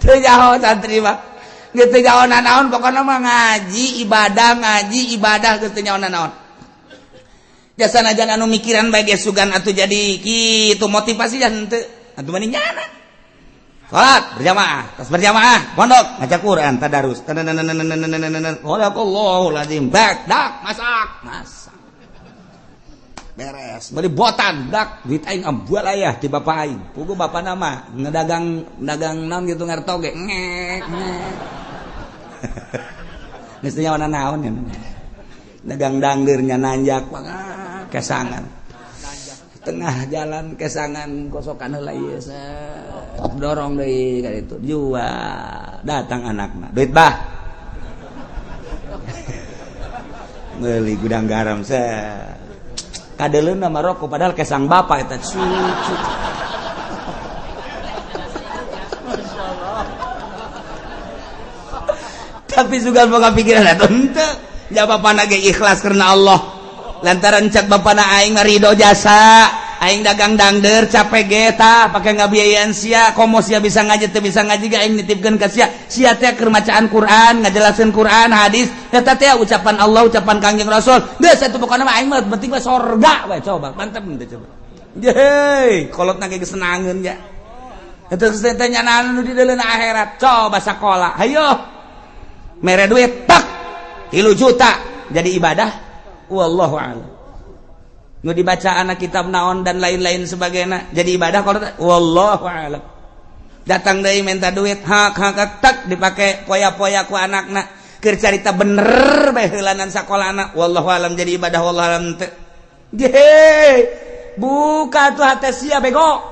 Teu nyaho santri mah. Geus teu nyaho nanaon, pokona mah ngaji, ibadah, ngaji, ibadah, geus teu nyaho nanaon. Jasa najan anu mikiran bae ge sugan atuh jadi kitu motivasi jan henteu. Atuh mending nyana. Salat berjamaah, tas berjamaah, pondok ngaca Quran, tadarus. Sadaqallahul azim. Bak, dak, masak, masak. Beres, beli botan, dak, duit aing ambual ayah di bapak aing. Pugu bapak nama ngedagang dagang naon gitu ngerto ge ngek ngek. Geus teu nyawa naon ya. Dagang dangdeur nya nanjak kesangan. Tengah jalan kesangan kosokan heula ieu dorong deui ka ditu jual datang anakna duit bah meuli gudang garam set kadeleuna mah rokok padahal kesang bapak eta cucu. Tapi juga boga pikiran atuh henteu ja bapana ge ikhlas karena Allah lantaran cak bapana aing mah ridho jasa aing dagang dangder capek ge tah pake ngabiayaan sia komo sia bisa ngaji teu bisa ngaji ge aing nitipkeun ka sia sia teh keur macaan Quran ngajelaskeun Quran hadis eta teh ucapan Allah ucapan Kangjeng Rasul geus atuh pokona mah aing mah penting mah sorga we coba mantep teh coba yeuh kolotna ge geus senangeun ya eta geus teh nyanaan nu di deuleuna akhirat coba sakola hayo mere duit tak 3 juta jadi ibadah wallahu a'lam. Nu dibaca anak kitab naon dan lain-lain sebagainya jadi ibadah kalau wallahu a'lam. Datang deui minta duit hak hak tak dipake poya-poya ku anakna keur carita bener bae heulanan sakolana wallahu a'lam jadi ibadah wallahu a'lam teu. Ye buka tuh hate sia bego.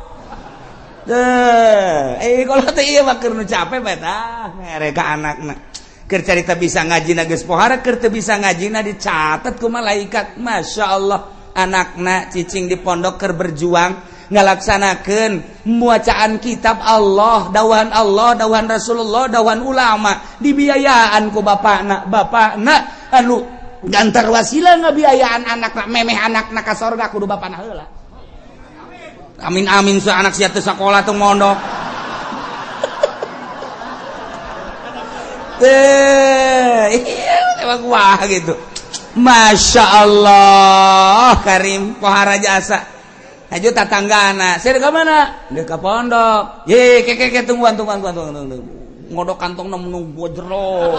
Teu kalau teh ieu mah keur nu capek bae tah mere ka anakna. Keur carita bisa ngaji na geus pohara keur teu bisa ngaji na dicatat ku malaikat. Masya Allah anakna cicing di pondok keur berjuang ngalaksanakeun bacaan kitab Allah, dawahan Allah, dawahan Rasulullah, dawahan ulama, dibiayaan ku bapakna, bapakna anu gantar wasilah ngabiayaan anakna memeh anakna ka sorga kudu bapakna heula. Amin amin sa anak sia teu sakola teu mondok. Iya, emang wah gitu. Masya Allah, Karim pohara jasa. Aju tatanggana, saya ke mana? Dia ke pondok. Ye, ke tungguan tungguan tungguan tungguan. Ngodok kantong nunggu jero.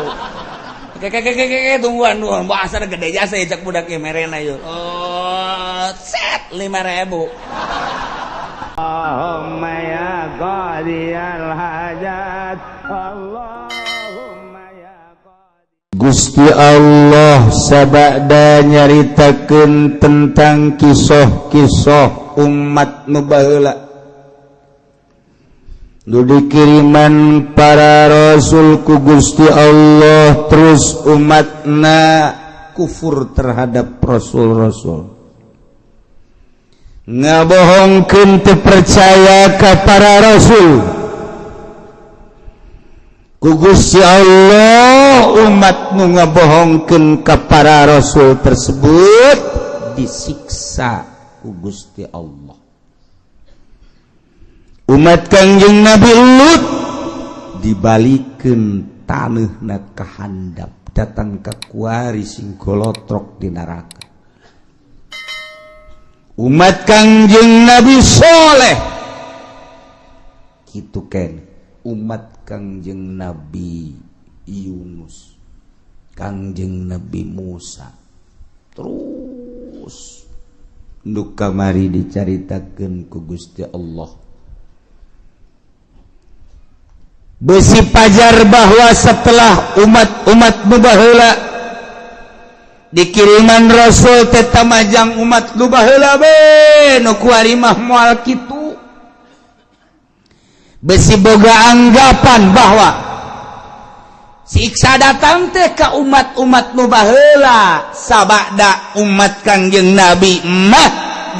Ke tungguan tungguan. Bahasa gede jasa ya cak budak ya merena yuk. Oh, set 5.000. Allahumma ya qadiyal hajat. Allah. Gusti Allah sabada nyaritakeun tentang kisah-kisah umat nu baheula nu dikiriman para rasul ku Gusti Allah terus umatna kufur terhadap rasul-rasul ngabohongkeun teu percaya ka para rasul ku Gusti Allah umat nu ngabohongkeun ka para rasul tersebut disiksa ku Gusti Allah. Umat Kangjeng Nabi Lut dibalikeun taneuhna ka handap datang ka kuari sing golotrok di neraka. Umat Kangjeng Nabi Soleh kitu ken umat Kangjeng Nabi Yunus, Kangjeng Nabi Musa, terus nu kamari dicaritakeun ku Gusti Allah. Besi pajar bahwa setelah umat-umat nu baheula dikiriman rasul teh tamajang umat nu baheula be nu kuari mah moal kitu. Besi boga anggapan bahwa siksa datang teh ka umat-umat nu baheula sabada umat Kangjeng Nabi mah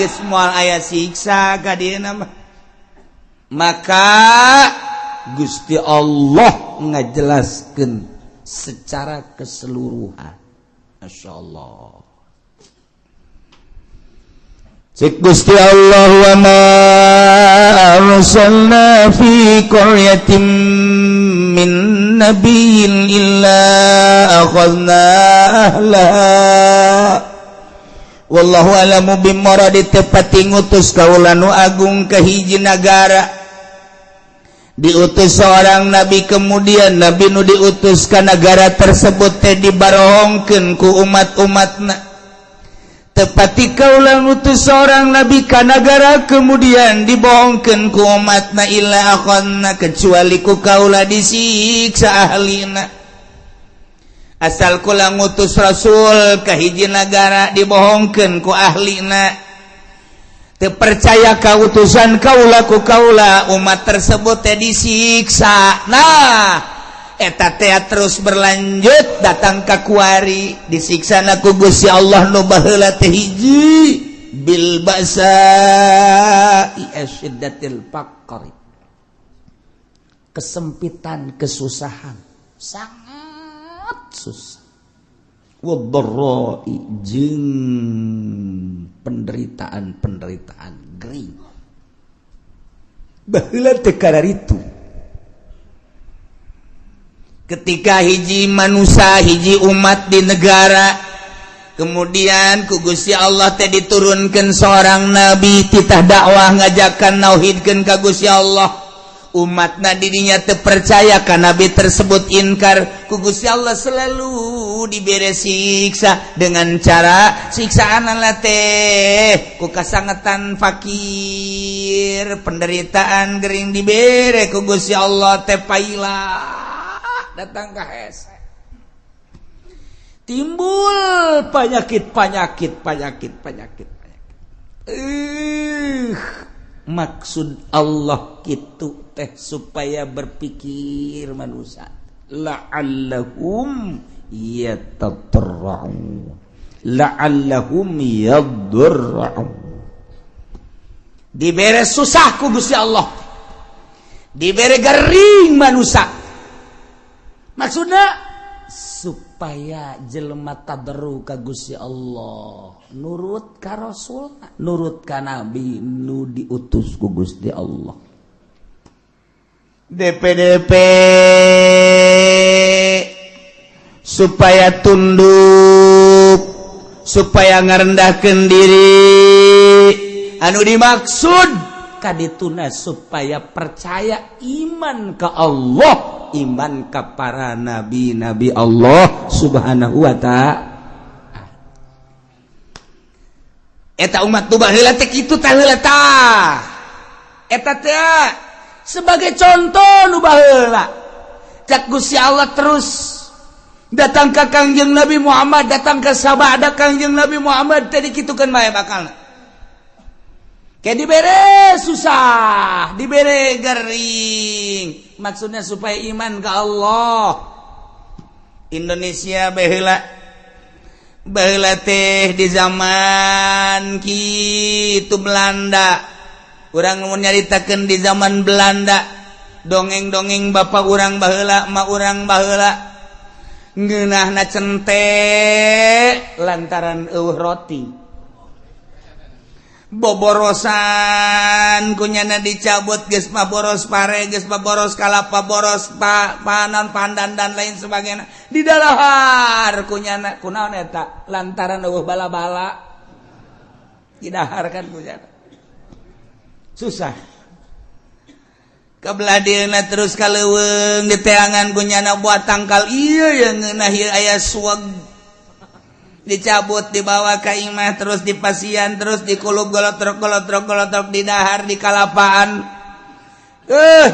geus moal aya siksa ka dieuna mah. Maka Gusti Allah ngajelaskeun secara keseluruhan. Masya Allah. Cik Gusti Allah wa ma arsalna fi qaryatin Min nabiyyin illa akhadna ahlaha wallahu alamu bimuradi. Tepati ngutus kaula nu agung ke hiji nagara, diutus seorang nabi, kemudian nabi nu diutus ke negara tersebut teh dibarohongkeun ku umat-umatna. Tepati kaula ngutus seorang nabi ka nagara, kemudian dibohongkeun ku umatna, illa akhadna, kecuali ku kaula disiksa ahlina. Asal kula ngutus rasul ke hiji nagara, dibohongkeun ku ahlina, teu percaya ka utusan kaula, ku kaula umat tersebut teh disiksa. Nah, eta teh terus berlanjut datang ka kuari, disiksa na ku Gusti Allah nu baheula teh hiji bil ba'sa asyiddatil faqri, kesempitan, kesusahan, sangat susah, wadharra'i, jeung penderitaan-penderitaan gering. Baheula teh itu ketika hiji manusia, hiji umat di negara, kemudian ku Gusti Allah teh diturunkan seorang nabi, titah dakwah, ngajakan nauhidkeun ka Gusti Allah. Umatna dirinya terpercaya ka nabi tersebut, inkar, ku Gusti Allah selalu diberi siksa dengan cara siksaan lah teh ku kasangetan fakir, penderitaan gering, dibere ku Gusti Allah teh paila datang ke hese, timbul penyakit, penyakit, penyakit, penyakit, penyakit. Maksud Allah gitu teh supaya berpikir manusia, la'allahum yatadarra'un, la'allahum yadurra'un. Dibere susah ku Gusti Allah, dibere gering manusia, maksudnya supaya jelema tadarru ka Gusti Allah, nurut ka Rasul, nurut ka nabi nu diutus ku Gusti Allah. DPDP supaya tunduk, supaya ngarendahkeun diri, anu dimaksud kadituna supaya percaya, iman ke Allah, iman ke para nabi-nabi Allah Subhanahu wa ta'ala. Eta umat tu baheula teh kitu tah, heula tah eta teh sebagai contoh nu baheula. Cak Gusti Allah terus datang ke Kangjeng Nabi Muhammad, datang ke sabada Kangjeng Nabi Muhammad tadi, kitukeun bae bakalna. Kayak dibere susah, dibere gering, maksudnya supaya iman ke Allah. Indonesia baheula, baheula teh di zaman kitu Belanda, urang mau nyaritakeun di zaman Belanda, dongeng-dongeng bapak urang baheula, emak urang baheula, ngeunahna cente lantaran eueuh roti, boborosan kunyana dicabut, geus mah boros pare, geus mah boros kalapa, boros panon pandan dan lain sebagainya, didalahar kunyana. Kunaon eta? Lantaran eueuh bala-bala, didahar kan kunyana. Susah kebelah dieuna terus ka leuweung, diteangan kunyana buat tangkal ieu yang ngeunah ieu, aya suweg, dicabut, dibawa ke imah, terus dipasian, terus dikulub, golotrok golotrok golotrok, didahar di kalapaan.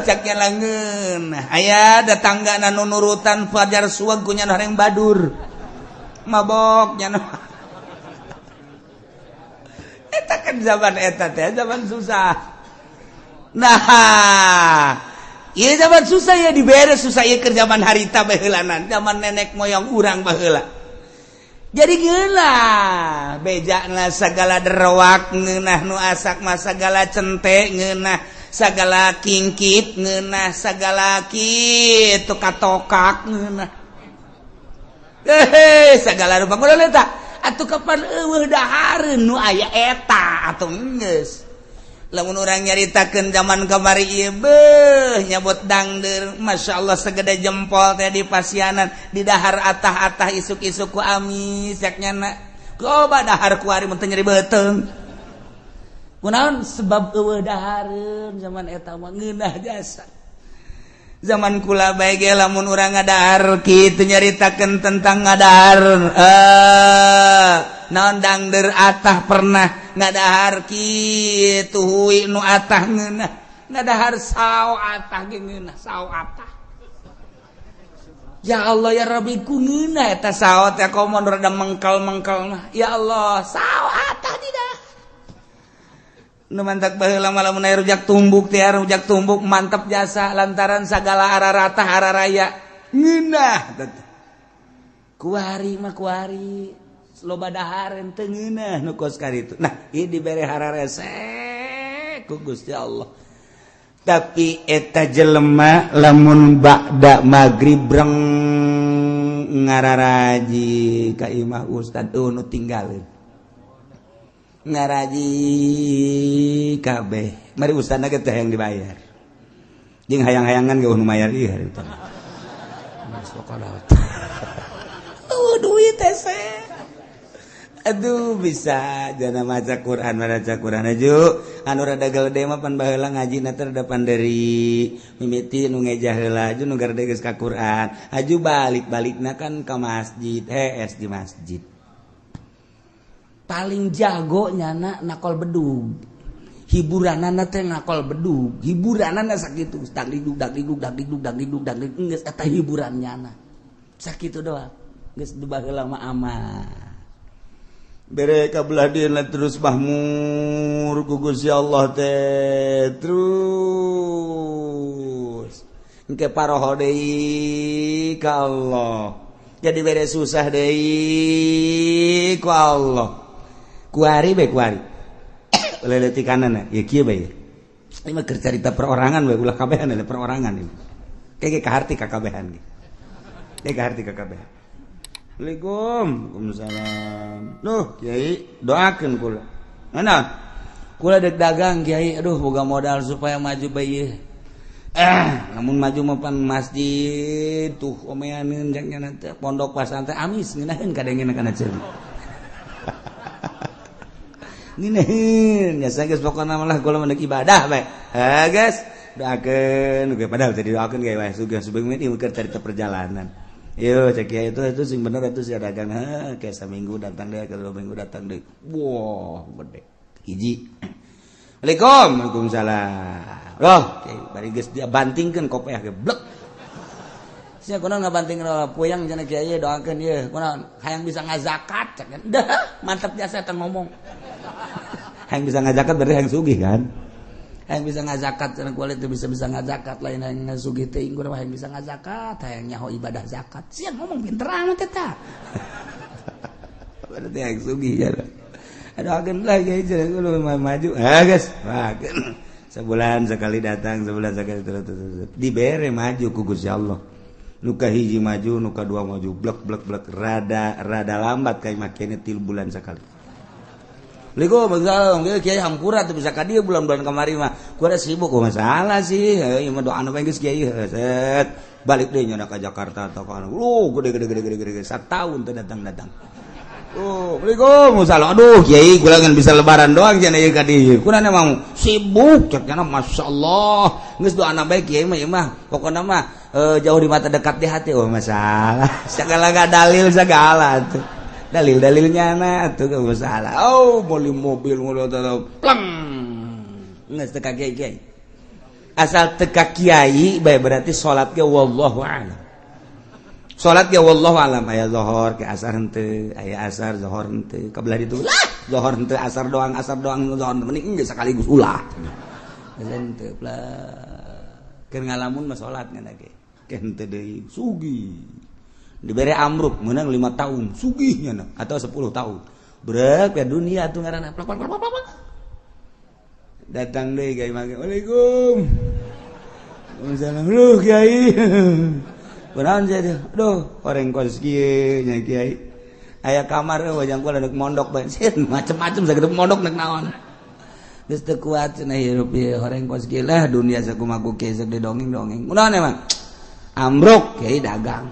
Caknya langeun aya datangga nu nurutan fajar suweg kunyana, horeng badur mabok nya. Eta kan zaman eta teh zaman susah. Nah, iya, zaman susah ya, dibere susah ya ke zaman harita baheulanan, zaman nenek moyang urang baheula. Jadi ngeunah bejana segala derwak ngeunah, nu asak mah segala cente ngeunah, segala kingkit ngeunah, segala kitu katokak ngeunah, eh segala rupa kudu eta atuh. Kapan eueuh dahareun nu aya eta atuh geus. Lamun urang nyaritakeun zaman kamari ieu beuh nyabot dangdeur, Masya Allah segede jempol teh di pasianan, di dahar atah-atah isuk-isuk ku amis yak nyana. Coba dahar kuari mun teu nyeri beuteung. Kunaon sebab eueuh dahareun zaman eta mah ngeunah jasa. Zaman kula bae ge lamun urang ngadahar kitu nyaritakeun tentang ngadahar naon dangdeur atah pernah ngadahar kitu hui nu atah ngeunah ngadahar sao atah ge ngeunah sao atah. Ya Allah ya Rabbi ku ngeunah eta sao teh komo rada mengkal-mengkal mah. Ya Allah sao atah tidak. Nu mantak baheula mah lamun aya rujak tumbuk teh rujak tumbuk mantap jasa lantaran sagala arah ratah arah raya ngeunah kuari mah kuari loba dahareun teu ngeunah nu kos karitu. Nah ieu dibere hararese ku Gusti Allah. Tapi eta jelema lamun ba'da magrib breng ngararaji ka imah ustad nu tinggalin ngaraji kabeh mari ustadna ge teh yang dibayar jeung hayang-hayangan ge nu mayar ieu harita. Oh duit teh. Aduh bisa jana maca Quran maca Quran aju anu rada gede mah pan baheula ngajina teh rada panderi mimiti nu ngejah heula aju nu garede geus ka Quran aju balik-balikna kan ka masjid hees di masjid. Paling jago nyana nakol bedug hiburanana teh nakol bedug hiburanana sakitu dagdidug dagdidug dagdidug dagdidug dagdidug geus eta hiburan nyana sakitu doang geus baheula mah aman. Bere kabelah dieuna terus mahmur ku Gusti Allah teh terus engke paroho deui ka Allah jadi bere susah deui ku Allah. Kuari bae kuari leleti kanan ya kieu bae ini mah keur carita perorangan bae ulah kabehan perorangan ini kayak kaharti ka kabehan ge kayak kaharti ka kabehan. Assalamualaikum. Waalaikumsalam. Duh kiai doakeun kula mana kula dek dagang kiai aduh boga modal supaya maju bae ieu lamun maju mah pan masjid tuh omeaneun jang nya teh pondok pasantren amis ngeunaheun kadengeun kana ceuli. Ngeunaheun nya geus pokona malah kula mah ibadah bae. Ha geus doakeun ge padahal teh didoakeun ge wae sugih subeung ieu keur carita perjalanan. Yo cek kiai itu sing bener atuh sia dagang heuh ke saminggu datang deui ke 2 minggu datang deui. Wah gede. Hiji. Assalamualaikum. Waalaikumsalam. Loh kiai bari geus dia bantingkeun kopeah ge blek. Sia kunaon ngabantingkeun puyang cenah kiai doakeun ieu kunaon hayang bisa ngazakat cek. Dah mantap jasa eta ngomong. Hayang bisa ngazakat berarti hayang sugih kan. Hayang bisa ngazakat cenah kuali teu bisa-bisa ngazakat lain hayang ngasugih teh inggur hayang bisa ngazakat hayang nyaho ibadah zakat. Sia ngomong pinter amat eta. Berarti hayang sugih ya. Aduh ageun lah kiai cenah kudu maju. Ah geus. Sebulan sekali datang, sebulan sekali terus dibere maju ku Gusti Allah. Nuka hiji maju, nuka dua maju, blek blek blek rada rada lambat kayak makene 3 bulan sekali. Assalamualaikum, waalaikumsalam. Kiai hampura teu bisa ka dieu bulan-bulan kamari mah. Kuara sibuk masalah sih. Heuh ieu mah doana bae geus kiai set. Balik deui nya ka Jakarta atau ka lu gede gede gede gede gede satahun teu datang-datang. Oh, Assalamualaikum, salam. Aduh, kiai kula ngan bisa lebaran doang cenah ieu ka dieu. Kunaon emang sibuk cek nya masyaallah. Geus doana bae kiai mah ieu mah. Pokona mah jauh di mata dekat di hati. Oh, masalah. Segala dalil segala tuh. Dalil-dalilnya na tuh gak masalah. Oh, beli mobil pleng. Geus teu ka kiai. Asal teu ka kiai bae berarti salat ge wallahu a'lam. Salat ge wallahu a'lam aya zuhur ke asar henteu, aya asar zuhur henteu, ka belah ditu lah zuhur henteu asar doang zuhur mending geus sekaligus ulah. Henteu plek. Keur ngalamun mah salat ngan ge. Ke henteu deui sugih. Dibere amruk menang 5 tahun sugihnya na, atau 10 tahun brek ya dunia tuh ngaranna plak plak plak plak datang deui kiai mangke waalaikum waalaikumsalam lu kiai kunaon sia teh aduh orang kos kieu nya kiai aya kamar eueuh jang kula deuk mondok bae macem-macem sakitu mondok nek naon Geus teu kuat cenah hirup ieu, horeng kos kieu lah dunia sakumaha ku kieu sok didongeng-dongeng. Kunaon emang? Ambruk kiai dagang.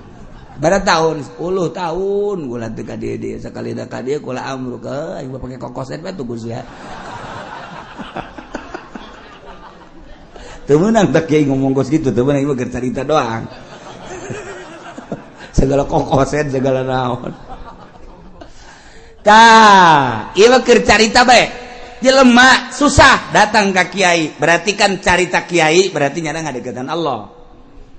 Bara tahun 10 tahun kula teu ka dieu dieu, sakali da ka dieu kula ambruk, heuh aing mah pake kokoset bae tuh ya. Teu meunang teh kiai ngomong kos kitu, teu meunang ieu mah carita doang. Segala kokoset segala naon. Tah, ieu mah keur carita bae. Jelema susah datang ka kiai, berarti kan carita kiai berarti nyana ngadeukeutan Allah.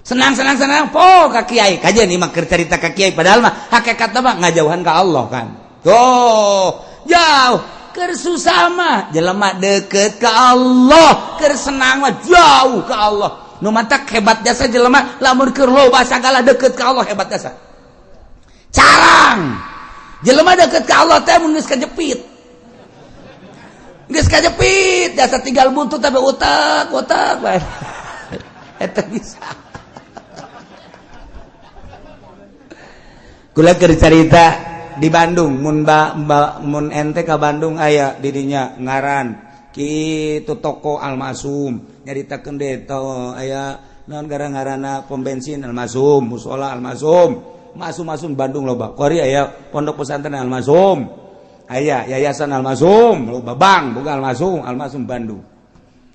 Senang senang senang po ka kiai, kajian ieu mah keur carita ka kiai padahal mah hakikatna mah ngajauhan ka Allah kan. Tuh, jauh. Keur susah mah jelema deket ka Allah, keur senang mah jauh ka Allah. Nu matak hebat jasa jelema lamun keur loba sagala deket ka Allah, hebat jasa. Carang jelema deket ka Allah teh mun geus kajepit. Geus kajepit jasa tinggal buntut tapi utak-utak bae. Eta bisa. Kula keur carita di Bandung, mun ba, ba, mun ente ka Bandung aya didinya ngaran kitu toko Almasum nyaritakeun deui to aya naon gara-ngarana pom bensin Almasum, musola Almasum, masum-masum Bandung loba. Kuari aya pondok pesantren Almasum, aya yayasan Almasum, loba bank boga Almasum, Almasum Bandung.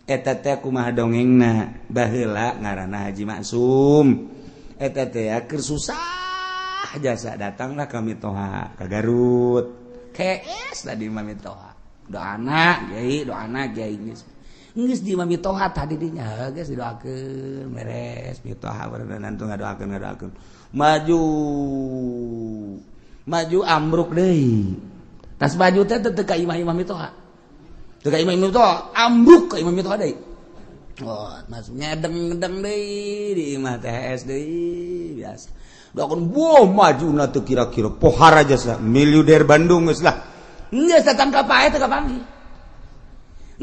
Eta teh kumaha dongengna baheula ngaranna Haji Maksum. Eta teh keur susah jasa datanglah kami toha ke Garut. KS tadi mami toha. Doana kiai, doana kiai geus. Geus di mami toha tadi dinya geus didoakeun beres mi toha berenang tuh ngadoakeun ngadoakeun. Maju. Maju ambruk deui. Tas maju teh teu ka imah-imah mi toha. Teu ka imah-imah toha, ambruk ka imah mi toha deui. Oh, masuk ngedeng-ngedeng deui di imah THS deui biasa. Doakeun boh maju na teu kira-kira pohara jasa miliuder Bandung geus lah. Geus datang ka pae teu kapanggih.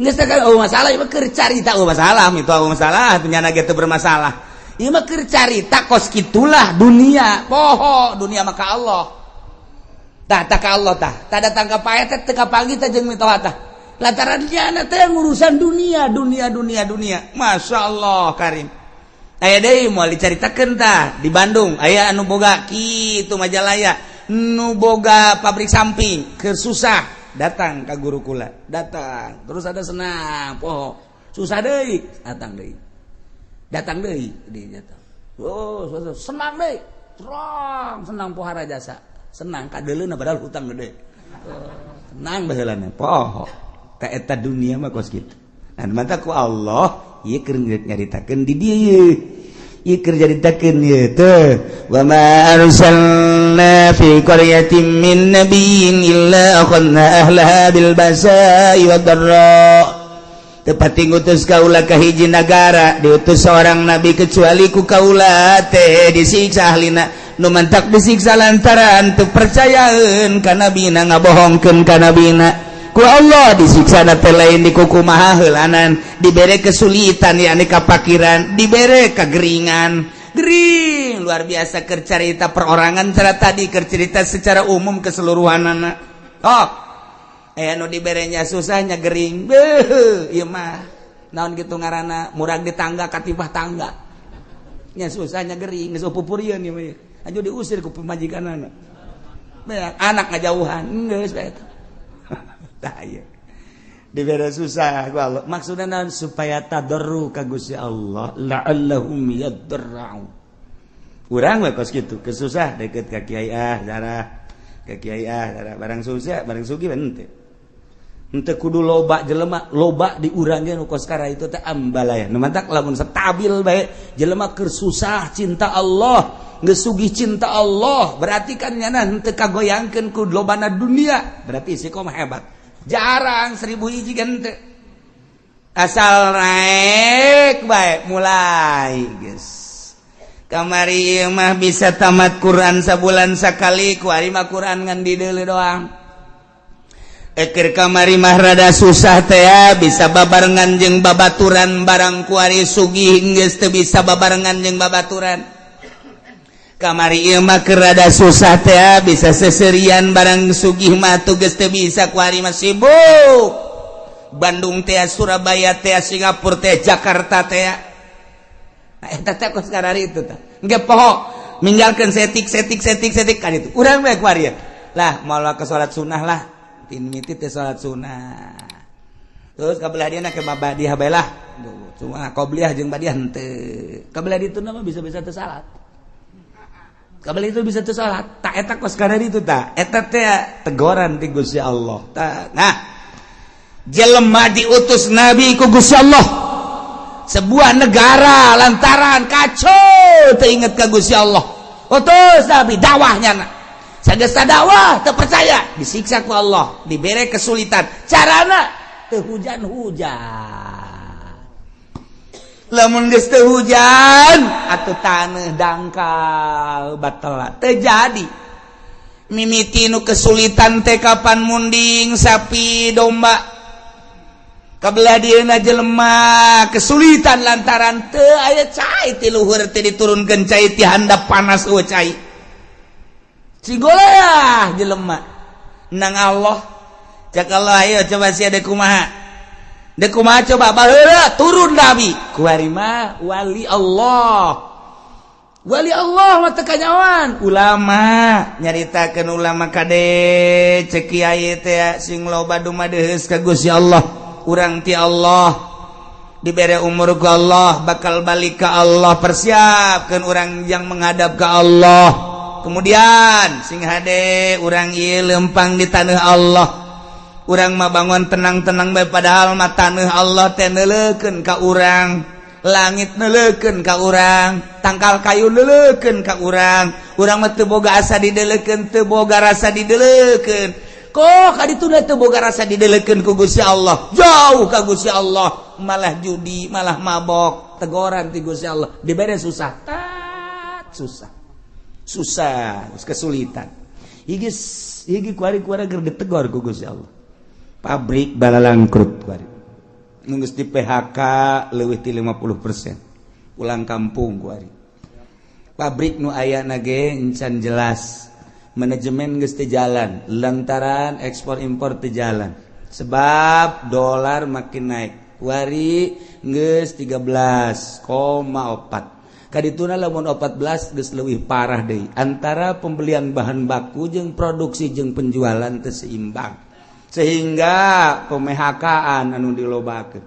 Geus teh oh masalah ieu mah keur carita oh masalah itu oh masalah nyana ge teu bermasalah. Ieu mah keur carita kos kitulah dunia, poho dunia mah ka Allah. Tah tah ka Allah tah. Tah datang ka pae teh teu kapanggih teh jeung mitoha tah. Lantaran nyana teh ngurusan dunia, dunia, dunia, dunia. Masyaallah karim. Aya deui moal dicaritakeun tah di Bandung aya anu boga kitu Majalaya nu boga pabrik samping keur susah datang ka guru kula datang terus ada senang poho susah deui datang deui di nyata oh senang deui terang senang pohara jasa senang kadeuleuna padahal hutang gede senang baheulana poho ka eta dunia mah kos kitu. Nah mata ku Allah ieu keur nyaritakeun di dieu ieu keur nyaritakeun ieu teh wa ma arsalna fi qaryatin min nabiyyin illa akhadna ahlaha bil basa'i wad dharra. Tepati ngutus kaula ka hiji nagara diutus seorang nabi kecuali ku kaula teh disiksa ahlina nu mantak disiksa lantaran teu percayaeun ka nabina ngabohongkeun ka nabina. Ku Allah disiksa na teh lain dikukumaha heulanan dibere kesulitan yakni kapakiran dibere kegeringan gering luar biasa. Keur carita perorangan cara tadi keur cerita secara umum keseluruhanana. Oh aya nu diberenya susahnya gering beuh ieu mah naon kitu ngaranna murag di tangga katipah tangga nya susahnya gering geus pupurieun ieu mah aju diusir ku pamajikanana anak ngajauhan geus bae eta. Tah ieu dibere susah ku Allah maksudna naon supaya tadarru ka Gusti Allah la'allahum yadarra'u. Urang we kos kitu kesusah deket ka kiai ah darah ka kiai ah darah barang susah barang sugih henteu henteu kudu loba jelema loba di urang ge nu kos kara itu teh ambalaya. Nu mantak lamun stabil bae jelema keur susah cinta Allah geus sugih cinta Allah berarti kan nyana henteu kagoyangkeun ku lobana dunia berarti istiqomah hebat. Jarang 1000 hiji kan teu asal naik bae mulai geus. Kamari mah bisa tamat Quran sabulan sakali kuari mah Quran ngan dideuleu doang. Eker kamari mah rada susah teh bisa babarengan jeung babaturan barang kuari sugih geus teu bisa babarengan jeung babaturan. Kamari ieu mah keur rada susah teh bisa seserian barang sugih mah tuh geus teu bisa kuari mah sibuk. Bandung teh, Surabaya teh, Singapura teh, Jakarta teh. Nah eta teh kos karari itu tah. Engke poho ninggalkeun setik setik setik setik kan itu. Urang bae kuari lah moal ke salat sunnah lah. Tin miti teh salat sunnah. Terus kabelah dia ke badiah bae lah. Cuma qobliyah jeung badiah henteu. Kabelah ditu mah bisa-bisa teu salat. Kabelah itu bisa teu salat. Tak eta kos karari itu tah. Eta teh tegoran ti Gusti Allah. Nah, jelema diutus nabi ku Gusti Allah sebuah negara lantaran kacau teringat ka Gusti Allah, utus nabi dakwahnya sageus dakwah teu percaya disiksa ku Allah, dibere kesulitan, carana teu hujan-hujan. Lamun geus teu hujan atuh taneuh dangkal batal teu jadi. Mimiti nu kesulitan teh kapan munding sapi domba. Kabelah dieuna jelema kesulitan lantaran teu aya cai ti luhur teh diturunkeun cai ti handap panas eueuh cai. Cigoleah jelema nang Allah. Cak Allah ayo coba sia deuk kumaha. Deuk kumaha coba baheula turun nabi. Kuari mah wali Allah. Wali Allah mah teu kanyawan. Ulama nyaritakeun ulama kade cek kiai teh sing loba dumadeheus ka Gusti Allah. Urang ti Allah dibere umur ku Allah bakal balik ke Allah, persiapkan orang yang menghadap ke Allah. Kemudian sing hade urang ieu lempang di tanah Allah, urang mah bangun tenang-tenang bae padahal mah tanah Allah teh neuleukeun ka urang, langit neuleukeun ka urang, tangkal kayu neuleukeun ka urang. Urang mah teu boga asa dideulekeun, teu boga rasa dideulekeun. Kok kaditu teu boga rasa dideulekeun ku Gusti Allah, jauh ka Gusti Allah, malah judi, malah mabok, tegoran ti Gusti Allah, dibere susah, tat susah. Susah, kesulitan. Iki iki kuari-kuari keur ditegor ku Gusti Allah. Pabrik balalangkrut kuari. Nu geus di PHK leuwih ti 50%. Pulang kampung kuari. Pabrik nu aya ge encan jelas. Manajemen geus teu jalan lantaran ekspor impor teu jalan sebab dolar makin naik. Wari geus 13,4 kadituna lamun 14 geus leuwih parah deui antara pembelian bahan baku jeung produksi jeung penjualan teu seimbang sehingga pemehakaan anu dilobakeun.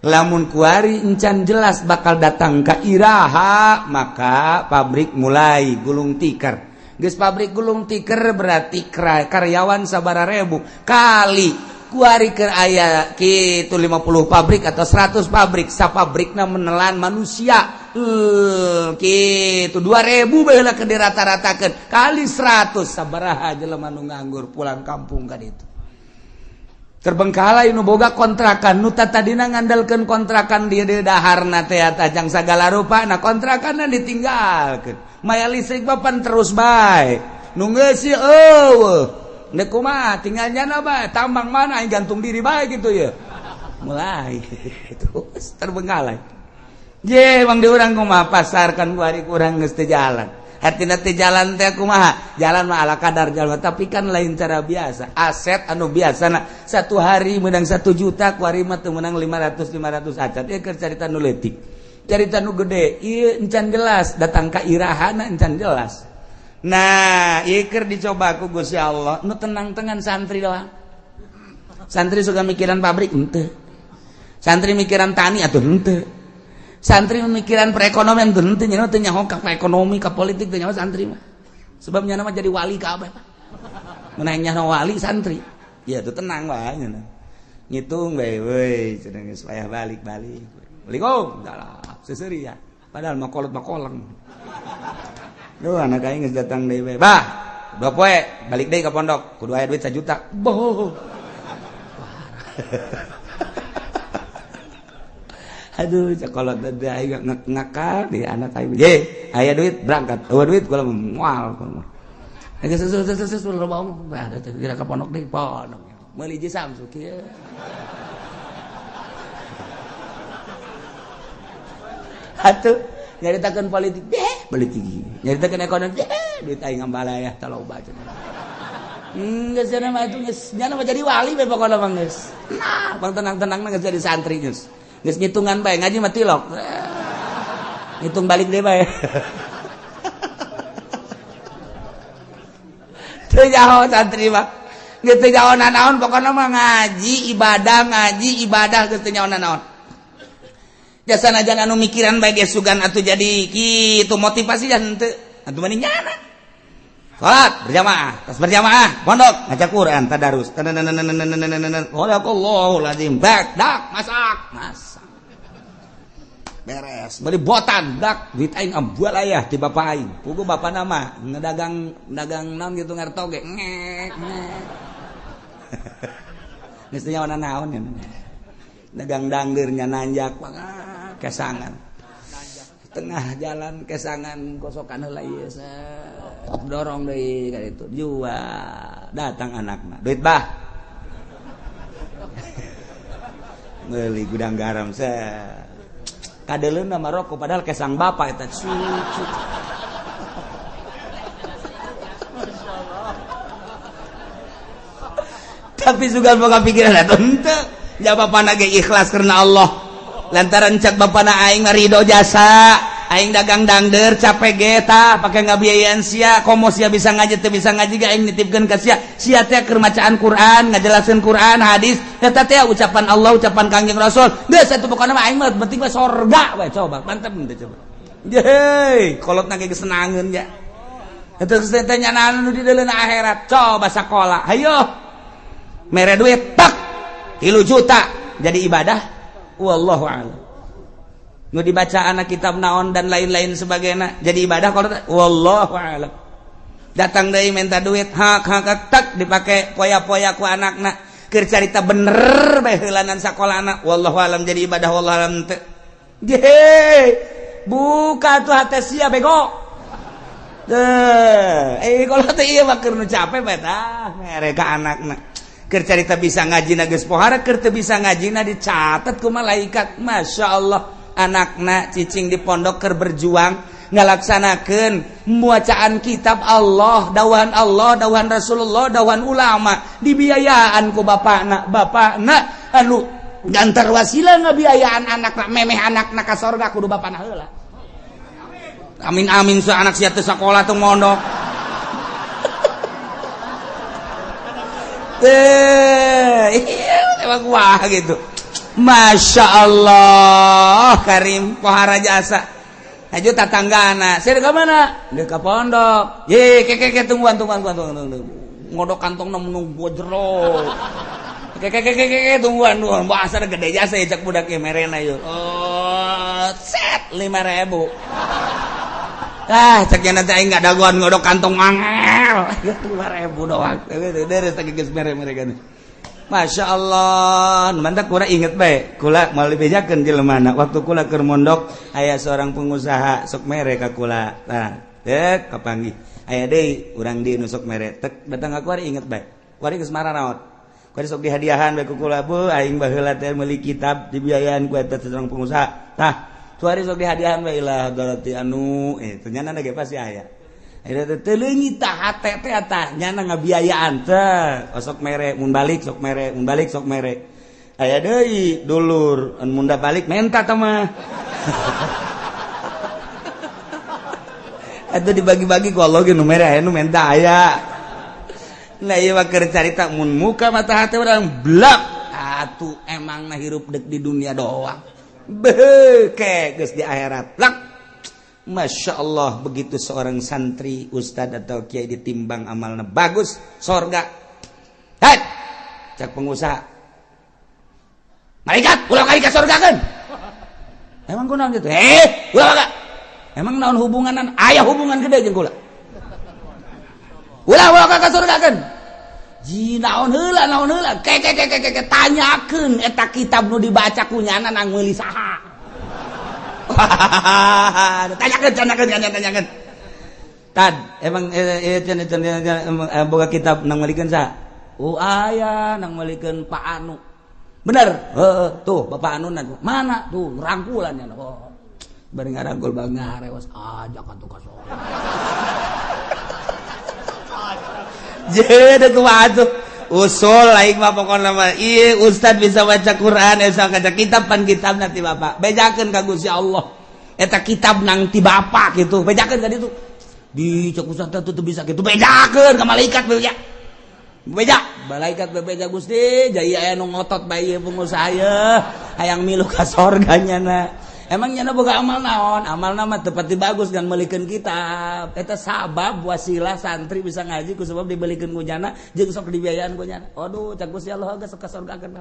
Lamun kuari encan jelas bakal datang ka iraha maka pabrik mulai gulung tikar. Geus pabrik gulung tikar berarti karyawan sabara ribu kali kuari keur aya kitu 50 pabrik atau 100 pabrik sapabrikna menelan manusia kitu 2000 baheula keur dirata-ratakeun kali 100 sabaraha jelema nu nganggur pulang kampung ka ditu. Terbengkalai nu boga kontrakan nu tadina ngandalkeun kontrakan dia di daharna teh tajang sagala rupa na kontrakanna ditinggalkeun. Maya listrik papan terus bae nu ngeusi eueuh deuk kumaha tinggal nyana bae tambang mana aing gantung diri bae gitu ya. Mulai terus terbengkalai. Je bang di urang kumaha pasar kan kuari kurang geus teu jalan. Hartina teu jalan teh kumaha? Jalan mah ala kadar jalan tapi kan lain cara biasa. Aset anu biasana satu hari menang 1 juta kuari mah teu menang 500 500 acan. Ieu keur carita nu leutik. Carita nu gede ieu encan jelas datang ka irahana encan jelas. Nah, ieu keur dicoba ku Gusti Allah nu tenang-tenang santri doang. Santri suka mikiran pabrik henteu. Santri mikiran tani atuh henteu. Santri memikiran perekonomian teu henteu nya teu nyaho ka ekonomi ka politik teu nyaho santri mah. Sebab nya mah jadi wali kabeh. Mun aya nyaho wali santri. Ya tuh tenang wae nya. Ngitung bae we cenah geus payah balik-balik. Assalamualaikum. Salah, seseuri ya. Padahal mah kolot mah koleng. Duh anak aing geus datang deui bae. Bah, 2 poe balik deui ka pondok, kudu aya duit 1 juta. Boh. Aduh, kalau tadi aing ngakal di anak aing. Ye, aya duit berangkat. Eueuh duit kula moal. Aja sesu loba omong. Bah, kira ka pondok deui, pondok. Meuli jeung Samsu kieu. Atuh, nyaritakeun politik, deh, politik. Nyaritakeun ekonomi, deh, duit aing ngambalaya taloba cenah. Geus cenah mah atuh geus nyana mah jadi wali bae pokona mah geus. Nah, bang tenang-tenang geus jadi santri geus. Geus ngitungan bae ngaji mah tilok. Ngitung balik deh bae. Teu nyaho santri mah. Geus teu nyaho nanaon pokona mah ngaji ibadah geus teu nyaho nanaon. Jasa najan anu mikiran bae geus sugan atuh jadi kitu motivasi jan teu atuh mani nyana. Salat berjamaah, tas berjamaah, pondok ngaca Quran tadarus. Sadaqallahul azim. Bak dak masak, masak. Beres, beli botan, dak duit aing ambual ayah di bapak aing. Pugu bapak nama ngedagang dagang naon gitu ngertoge. Ngek ngek. Geus teu nyaho naon ya. Dagang dangdeurnya nanjak kesangan. Tengah jalan kesangan kosokan heula ieu dorong deui ka ditu jual datang anakna duit bah meuli gudang garam kadeleuna mah rokok padahal kesang bapak eta cucu. Tapi sugan boga pikiran atuh henteu ja bapana ge ikhlas karena Allah lantaran cak bapana aing mah ridho jasa aing dagang dangder capek ge tah pake ngabiayaan sia komo sia bisa ngaji teu bisa ngaji ge aing nitipkeun ka sia sia teh keur macaan Quran ngajelaskeun Quran hadis eta teh ucapan Allah ucapan Kangjeng Rasul geus atuh pokona mah aing mah penting mah sorga we coba mantep teh coba yeuh kolotna ge geus senangeun ya eta geus teh nyanaan nu di deuleuna akhirat coba sakola hayo mere duit tak 3 juta jadi ibadah wallahu a'lam. Nu dibaca anak kitab naon dan lain-lain sebagainya jadi ibadah kalau wallahu a'lam. Datang deui minta duit hak hak tak dipake poya-poya ku anakna keur carita bener bae heulanan sakolana wallahu a'lam jadi ibadah wallahu a'lam teu. Ye buka tuh hate sia bego. Teu kalau teh ieu mah keur nu capek bae tah mere ka anakna. Keur carita bisa ngaji na geus pohara keur teu bisa ngaji na dicatat ku malaikat. Masya Allah anakna cicing di pondok keur berjuang ngalaksanakeun bacaan kitab Allah, dawahan Allah, dawahan Rasulullah, dawahan ulama dibiayaan ku bapakna, bapakna anu gantar wasilah ngabiayaan anakna memeh anakna ka sorga kudu bapakna heula. Amin amin sa anak sia teu sakola teu mondok. Iya emang wah gitu. Masya Allah Karim pohara jasa. Hajo tatanggana. Saya ke mana? Dia ke pondok. Ye ke ke tungguan tungguan tungguan tungguan. Ngodok kantong nunggu jero. Ke ke ke ke tungguan tungguan. Bahasa gede jasa ya cak budak merena yuk. Oh, set 5.000. Ah, ceknya nanti aing nggak dagoan ngodok kantong angel. 5.000 doang. Deres tak geus mere-mere kan. Masya Allah, mantap kula inget bae. Kula moal dibejakeun jelema waktu kula keur mondok aya seorang pengusaha sok mere ka kula. Tah, dek kapanggih. Aya deui urang di nu sok mere. Tek datang ka kuari inget bae. Kuari geus mararaot. Kuari sok dihadiahan bae ku kula, bu aing baheula teh meuli kitab dibiayaan ku eta seorang pengusaha. Tah, kuari sok dihadiahan bae ilah darati anu ternyata ge pasti aya. Akhirnya teh leungit tah hate teh tah nyana ngabiayaan teh osok mere mun balik sok mere mun balik sok mere aya deui dulur mun da balik menta teh mah atuh dibagi-bagi ku Allah ge nu mere aya nu menta aya. Nah ieu mah keur carita mun muka mata hate urang blak atuh emangna hirup deuk di dunia doang beuh geus di akhirat blak. Masya Allah begitu seorang santri, ustad atau kiai ditimbang amalnya bagus, sorga. Hei, cak pengusaha. Malaikat, ulah kali ke sorga kan? Emang kunaon gitu? Ulah kagak. Emang naon hubunganan? Aya hubungan gede jeung kula. Ulah ulah ka sorga kan? Ji naon heula naon heula. Ke ke ke ke ke tanyakeun eta kitab nu dibaca ku nyana nang meuli saha. Tanyakan, tanyakan, tanyakan. Tad, emang boga kitab nang malikeun saha? Oh aya nang malikeun Pak Anu. Bener? Heeh, tuh Bapak Anu mana? Tuh rangkulan nya. Oh. Bari ngarangkul bang ngarewas ajak atuh ka sorga. Jadi kumaha tuh? Usul aing mah pokona mah ieu ustad bisa baca Quran, bisa baca kitab, pan kitab nanti bapak. Bejakeun ka Gusti Allah. Eta kitab nang ti bapak gitu. Bejakeun ka ditu. Di cek ustad tuh bisa gitu. Bejakeun ka malaikat, beja. Beja, malaikat bebeja, Gusti, jaya aya nu ngotot bae pengusaha ye, hayang milu ka sorga nyana. Emang nyana boga amal naon? Amal nama tepati bagus kan meulikeun kitab. Eta sabab wasilah santri bisa ngaji ku sebab dibelikeun ku nyana jeung sok dibiayaan ku nyana. Aduh, cak Gusti Allah geus ka sorga kan.